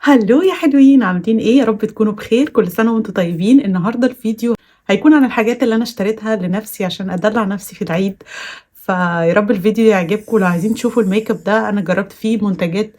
Hallo يا حلوين، عاملين إيه؟ يا رب تكونوا بخير. كل سنة وأنتم طيبين. النهارده الفيديو هيكون عن الحاجات اللي أنا اشتريتها لنفسي عشان أدلع نفسي في العيد، فيا رب الفيديو يعجبكم. لو عايزين تشوفوا الميك اب ده أنا جربت فيه منتجات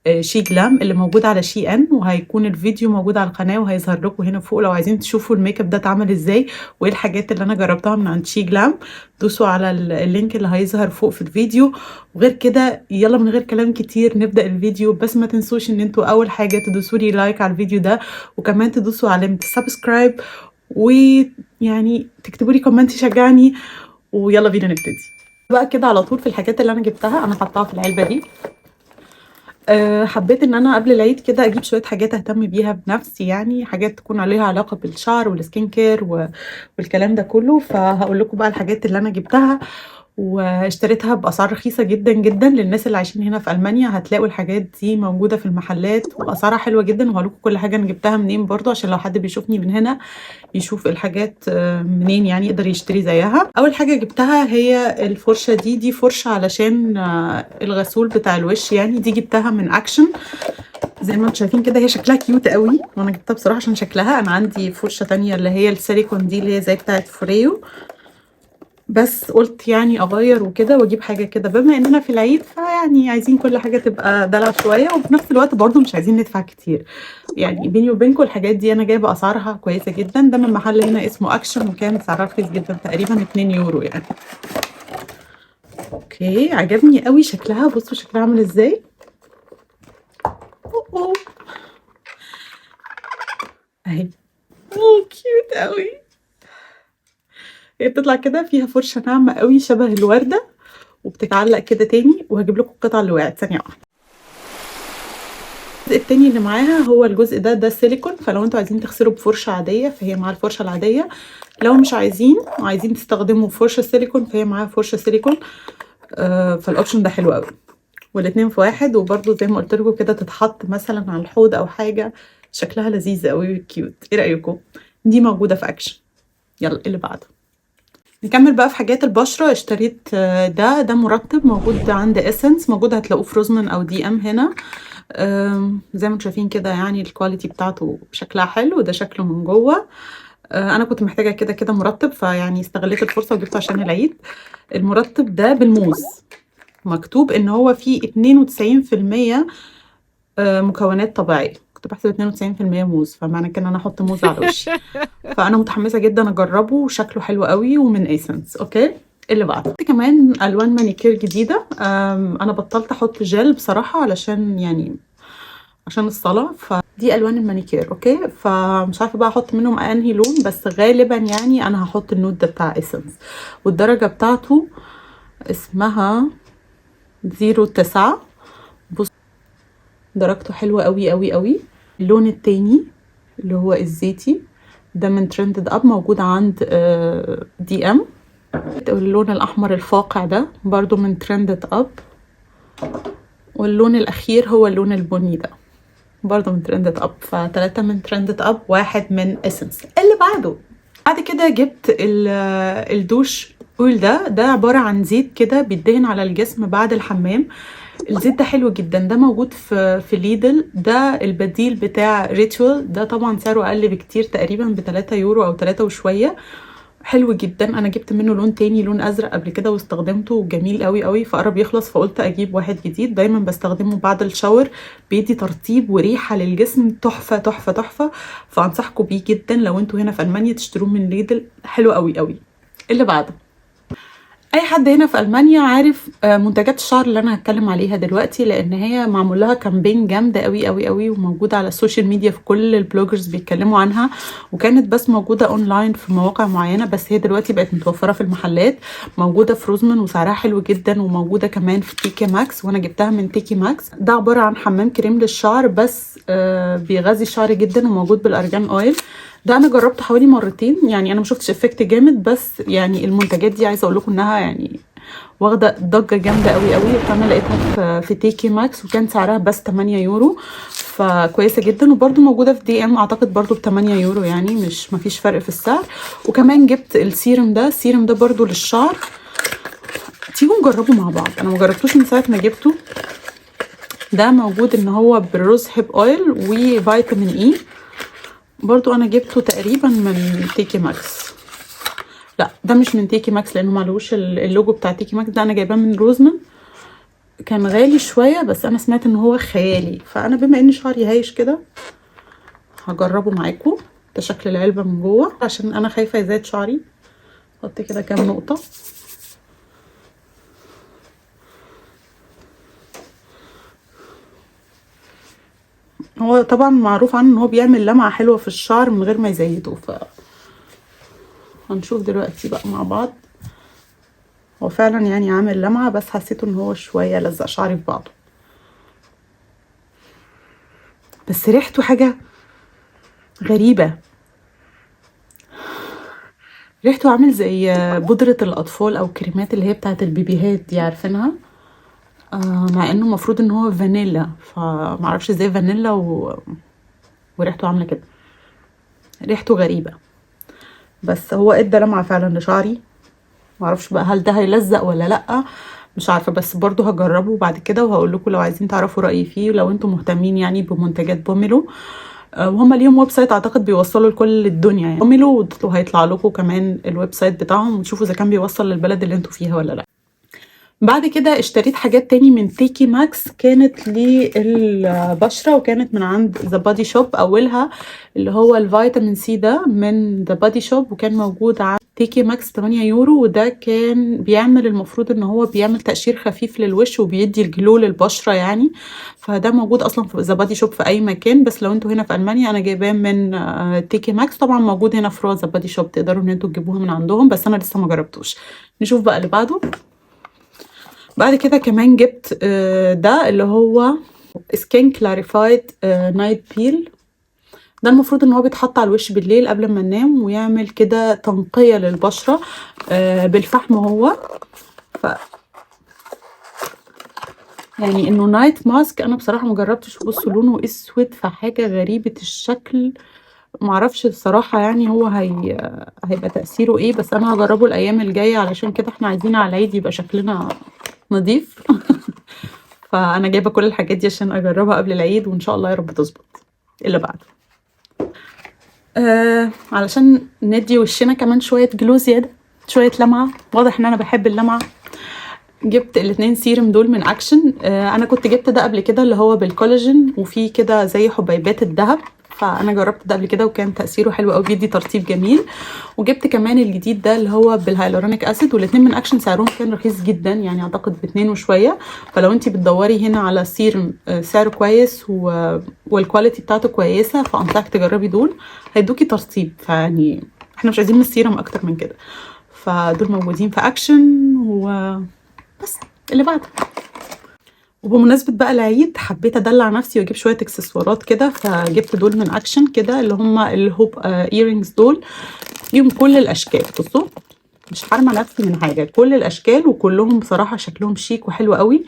SHEGLAM اللي موجودة على SHEIN، وهيكون الفيديو موجود على القناة وهيظهر لكم هنا فوق لو عايزين تشوفوا الميك اب ده اتعمل ازاي وايه الحاجات اللي أنا جربتها من عند SHEGLAM. دوسوا على ال link اللي هيظهر فوق في الفيديو. وغير كده يلا من غير كلام كتير نبدأ الفيديو، بس ما تنسوش ان انتوا اول حاجة تدوسوا لي like على الفيديو ده، وكمان تدوسوا علامة ال subscribe، ويعني تكتبوا لي comment يشجعني. ويلا بينا نبتدي بقى كده على طول في الحاجات اللي انا جبتها. انا حطاها في العلبة دي. حبيت ان انا قبل العيد كده اجيب شوية حاجات اهتم بيها بنفسي، يعني حاجات تكون عليها علاقة بالشعر وال skin care والكلام ده كله. فهقول لكم بقى الحاجات اللي انا جبتها واشتريتها باسعار رخيصة جدا جدا. للناس اللي عايشين هنا في المانيا هتلاقوا الحاجات دي موجودة في المحلات واسعارها حلوة جدا، وهقول لكم كل حاجة انا جبتها منين برضو عشان لو حد بيشوفني من هنا يشوف الحاجات منين، يعني يقدر يشتري زيها. اول حاجة جبتها هي الفرشة دي. دي فرشه علشان الغسول بتاع الوش، يعني دي جبتها من اكشن زي ما انتم شايفين كده. هي شكلها cute قوي وانا جبتها بصراحة عشان شكلها. انا عندي فرشه تانية اللي هي السيليكون دي اللي هي زي بتاعه Foreo، بس قلت يعني اغير وكده واجيب حاجة كده بما اننا في العيد، فيعني عايزين كل حاجة تبقى دلع شوية، وفي نفس الوقت برضو مش عايزين ندفع كتير. يعني بيني وبينكم الحاجات دي انا جايبه اسعارها كويسة جدا. ده من محل هنا اسمه اكشن، وكان سعرها رخيص جدا تقريبا 2 يورو يعني. okay عجبني قوي شكلها، بصوا شكلها عامل ازاي. اوه اهي، اوه cute قوي. هي بتطلع كده فيها فرشه ناعمة قوي شبه الورده، وبتتعلق كده تاني. وهجيب لكم القطعة اللي وقعت ثانية واحدة. الجزء التاني اللي معاها هو الجزء ده، ده سيليكون، فلو انتوا عايزين تغسلوا بفرشه عادية فهي مع الفرشة العادية. لو مش عايزين وعايزين تستخدموا فرشه سيليكون فهي معاها فرشه سيليكون. فال option ده حلو قوي، والاتنين في واحد. وبرده زي ما قلت لكم كده تتحط مثلا على الحوض او حاجة، شكلها لذيذ قوي cute. ايه رايكم؟ دي موجودة في اكشن. يلا اللي بعده نكمل بقى في حاجات البشرة. اشتريت ده مرطب موجود عند Essence، موجود هتلاقوه في Rossmann او DM هنا. زي ما انتم شايفين كده، يعني ال quality بتاعته شكلها حلو. ده شكله من جوه. انا كنت محتاجة كده كده مرطب، فيعني استغليت الفرصة وجبته عشان العيد. المرطب ده بالموز، مكتوب ان هو فيه 92% مكونات طبيعية. كنت بحسب 92% موز، فمعنى كده ان انا احط موز على وشي. فانا متحمسة جدا اجربه، وشكله حلو قوي ومن Essence. okay اللي بعده كمان الوان مانيكير جديدة. انا بطلت احط جل بصراحة علشان يعني عشان الصلاة، فدي الوان المانيكير. okay فمش عارفه بقى احط منهم انهي لون، بس غالبا يعني انا هحط ال nude ده بتاع Essence، والدرجة بتاعته اسمها 09. بص درجته حلوة قوي قوي قوي. اللون التاني اللي هو الزيتي ده من Trend It Up، موجود عند DM. اللون الاحمر الفاقع ده برضو من Trend It Up. واللون الاخير هو اللون البني ده برضو من Trend It Up. فتلاتة من Trend It Up، واحد من Essence. اللي بعده بعد كده جبت ال Duschöl ده عبارة عن زيت كده بيدهن على الجسم بعد الحمام. الزيت ده حلو جدا، ده موجود في Lidl. ده البديل بتاع Ritual. ده طبعا سعره اقل بكتير، تقريبا ب3 يورو او 3 وشوية. حلو جدا، انا جبت منه لون تاني لون ازرق قبل كده واستخدمته، جميل قوي قوي، فقرب يخلص فقلت اجيب واحد جديد. دايما بستخدمه بعد ال shower، بيدي ترطيب وريحه للجسم تحفة تحفة تحفة. فانصحكم بيه جدا لو انتوا هنا في المانيا تشتروه من Lidl، حلو قوي قوي. اللي بعده، اي حد هنا في المانيا عارف منتجات الشعر اللي انا هتكلم عليها دلوقتي، لان هي معمول لها campaign جامدة قوي قوي قوي، وموجودة على ال social media، في كل ال bloggers بيتكلموا عنها، وكانت بس موجودة اونلاين في مواقع معينه، بس هي دلوقتي بقت متوفرة في المحلات. موجودة في Rossmann وسعرها حلو جدا، وموجودة كمان في TK Maxx، وانا جبتها من TK Maxx. ده عبارة عن حمام كريم للشعر بس بيغذي الشعر جدا، وموجود بال argan oil. ده انا جربته حوالي مرتين، يعني انا ما شفتش effect جامد، بس يعني المنتجات دي عايزه اقول لكم انها يعني واخده ضجه جامدة قوي قوي. فانا لقيتها في TK Maxx وكان سعرها بس 8 يورو، فكويسه جدا. وبرده موجودة في DM اعتقد برده ب 8 يورو، يعني مش مفيش فرق في السعر. وكمان جبت السيرم ده، السيرم ده برده للشعر. تيجوا نجربه مع بعض، انا ما جربتوش من ساعة ما جبته. ده موجود ان هو بال rose hip oil وفيتامين E. برضو انا جبته تقريبا من TK Maxx. لا ده مش من TK Maxx لانه معلوش اللوجو بتاع TK Maxx، ده انا جايباه من Rossmann. كان غالي شوية بس انا سمعت ان هو خيالي، فانا بما ان شعري هايش كده هجربه معاكم. ده شكل العلبة من جوه عشان انا خايفة يزيد شعري. احط كده كام نقطة. هو طبعا معروف عنه ان هو بيعمل لمعة حلوة في الشعر من غير ما يزيده، ف هنشوف دلوقتي بقى مع بعض. هو فعلا يعني عامل لمعة، بس حسيته ان هو شوية لزق شعري في بعضه، بس ريحته حاجة غريبة. ريحته عامل زي بودرة الأطفال أو كريمات اللي هي بتاعت البيبيهات دي، عارفينها؟ مع انه المفروض ان هو فانيلا، فمعرفش ازاي فانيلا وريحته عاملة كده. ريحته غريبة، بس هو ادى لمعة فعلا لشعري. معرفش بقى هل ده هيلزق ولا لأ، مش عارفة، بس برضو هجربه بعد كده وهقول لكم لو عايزين تعرفوا رأيي فيه، ولو انتم مهتمين يعني بمنتجات Pomelo. وهم ليهم website اعتقد بيوصلوا لكل الدنيا يعني Pomelo، وهيطلع لكم كمان ال website بتاعهم وتشوفوا اذا كان بيوصل للبلد اللي انتوا فيها ولا لا. بعد كده اشتريت حاجات تاني من TK Maxx، كانت للبشرة وكانت من عند The Body Shop. اولها اللي هو الفيتامين C ده من The Body Shop، وكان موجود عند TK Maxx 8 يورو، وده كان بيعمل المفروض ان هو بيعمل تقشير خفيف للوش وبيدي ال glow للبشرة يعني. فده موجود اصلا في The Body Shop في اي مكان، بس لو انتوا هنا في المانيا انا جايباه من TK Maxx. طبعا موجود هنا في The Body Shop، تقدروا ان انتوا تجيبوها من عندهم، بس انا لسه ما جربتوش. نشوف بقى اللي بعده. بعد كده كمان جبت ده اللي هو skin clarified night peel. ده المفروض ان هو بيتحط على الوش بالليل قبل ما ننام، ويعمل كده تنقية للبشرة بالفحم. هو يعني انه night mask، انا بصراحة ما جربتش. بصوا لونه اسود، فحاجة غريبة الشكل، معرفش بصراحة يعني هو هيبقى تأثيره ايه، بس انا هجربه الايام الجاية. علشان كده احنا عايزين على العيد يبقى شكلنا نظيف. فانا جايبه كل الحاجات دي عشان اجربها قبل العيد، وان شاء الله يا رب تظبط. اللي بعده علشان ندي وشنا كمان شوية glow زيادة، شوية لمعة. واضح ان انا بحب اللمعة. جبت الاتنين سيرم دول من اكشن. انا كنت جبت ده قبل كده اللي هو بالكولاجين وفيه كده زي حبيبات الذهب، فانا جربت ده قبل كده وكان تاثيره حلو قوي، بيدي ترطيب جميل. وجبت كمان الجديد ده اللي هو بال hyaluronic acid، والاثنين من اكشن سعرهم كان رخيص جدا، يعني اعتقد باتنين وشوية. فلو انت بتدوري هنا على سيرم سعره كويس وال quality بتاعته كويسة، فانصحك تجربي دول، هيدوكي ترطيب. فيعني احنا مش عايزين من السيرم اكتر من كده. فدول موجودين في اكشن وبس. اللي بعده، وبمناسبة بقى العيد حبيت ادلع نفسي واجيب شوية اكسسوارات كده، فجبت دول من اكشن كده اللي هم ال hoop earrings. دول فيهم كل الاشكال، بصوا مش حارمة نفسي من حاجة، كل الاشكال، وكلهم بصراحة شكلهم شيك وحلو قوي.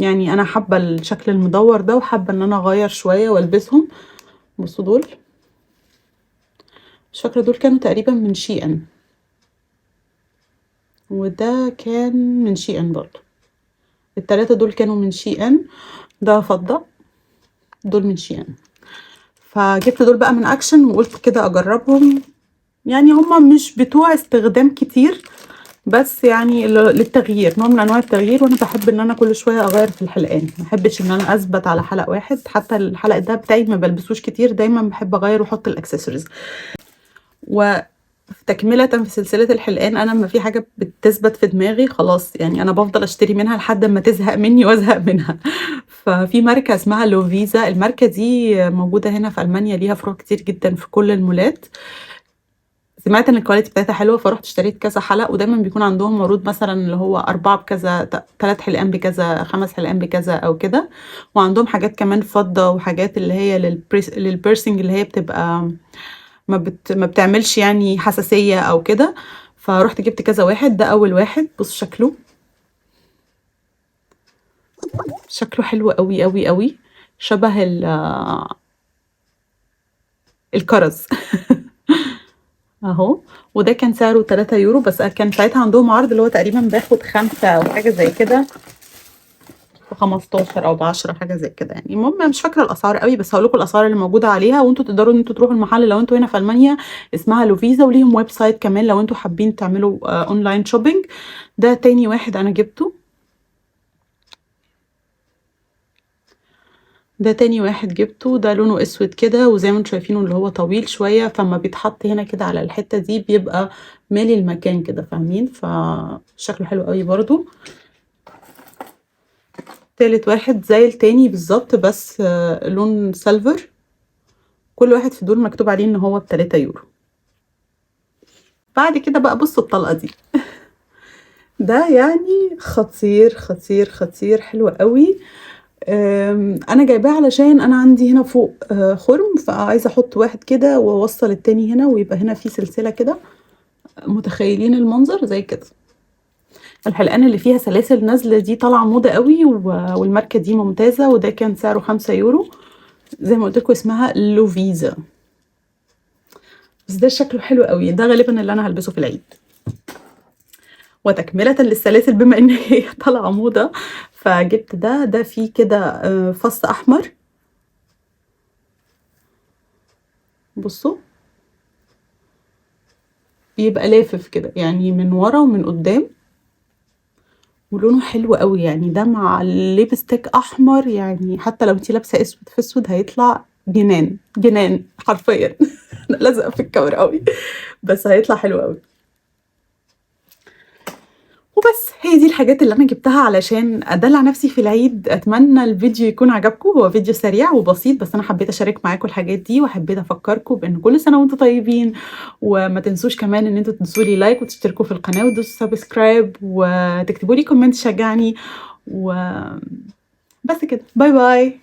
يعني انا حابة الشكل المدور ده، وحابة ان انا اغير شوية والبسهم. بصوا دول مش فاكرة، دول كانوا تقريبا من SHEIN، وده كان من SHEIN برضو. التلاتة دول كانوا من SHEIN، ده فضة، دول من SHEIN. فجبت دول بقى من اكشن وقلت كده اجربهم. يعني هما مش بتوع استخدام كتير، بس يعني للتغيير، نوع من انواع التغيير. وانا بحب ان انا كل شوية اغير في الحلقان، ما بحبش ان انا اثبت على حلق واحد. حتى الحلق ده بتاعي ما بلبسوش كتير، دايما بحب اغير واحط الاكسسوارز. وتكملة في سلسلة الحلقان، أنا لما في حاجة بتثبت في دماغي خلاص يعني أنا بفضل أشتري منها لحد ما تزهق مني وأزهق منها. ففي ماركة اسمها لوفيزا، الماركة دي موجودة هنا في ألمانيا، ليها فروع كتير جدا في كل المولات. سمعت ان ال quality بتاعتها حلوة، فرحت اشتريت كذا حلق. ودايما بيكون عندهم عروض، مثلا اللي هو 4 بكذا، 3 حلقان بكذا، 5 حلقان بكذا او كده. وعندهم حاجات كمان فضة، وحاجات اللي هي لل piercing اللي هي بتبقى ما بتعملش يعني حساسية او كده. فروحت جبت كذا واحد. ده اول واحد، بص شكله، شكله حلو قوي قوي قوي، شبه الكرز اهو. وده كان سعره 3 يورو، بس كان ساعتها عندهم عرض اللي هو تقريبا باخد 5 او حاجة زي كده ب15 او ب10 حاجة زي كده يعني. المهم انا مش فاكره الاسعار قوي، بس هقول لكم الاسعار اللي موجودة عليها، وانتوا تقدروا ان انتوا تروحوا المحل لو انتوا هنا في المانيا. اسمها لوفيزا، وليهم website كمان لو انتوا حابين تعملوا online shopping. ده تاني واحد انا جبته، ده تاني واحد جبته. ده لونه اسود كده، وزي ما انتم شايفينه اللي هو طويل شوية، فما بيتحط هنا كده على الحتة دي بيبقى مالي المكان كده، فاهمين؟ فشكله حلو قوي برضو. تالت واحد زي التاني بالظبط، بس لون silver. كل واحد في دول مكتوب عليه ان هو ب3 يورو. بعد كده بقى بصوا الطلقة دي ده يعني خطير خطير خطير، حلو قوي. انا جايباه علشان انا عندي هنا فوق خرم، فعايزه احط واحد كده واوصل التاني هنا، ويبقى هنا في سلسلة كده. متخيلين المنظر زي كده؟ الحلقان اللي فيها سلاسل نازله دي طالعه موضة قوي، والماركه دي ممتازة. وده كان سعره 5 يورو، زي ما قلت لكم اسمها لوفيزا. بس ده شكله حلو قوي، ده غالبا اللي انا هلبسه في العيد. وتكمله للسلاسل بما ان هي طالعه موضة، فجبت ده. ده فيه كده فص احمر، بصوا بيبقى لافف كده يعني من ورا ومن قدام، ولونه حلو قوي يعني. ده مع ال lipstick احمر، يعني حتى لو انتي لابسه اسود في اسود هيطلع جنان جنان حرفيا انا لازقه في الكاميرا قوي، بس هيطلع حلو قوي. وبس هي دي الحاجات اللي انا جبتها علشان ادلع نفسي في العيد. اتمنى الفيديو يكون عجبكم، هو فيديو سريع وبسيط، بس انا حبيت اشارك معاكم الحاجات دي، وحبيت افكركم بان كل سنة وانتم طيبين. وما تنسوش كمان ان انتوا تدوسوا لي like وتشتركوا في القناة وتدوسوا subscribe وتكتبوا لي comment تشجعني. و بس كده، bye bye.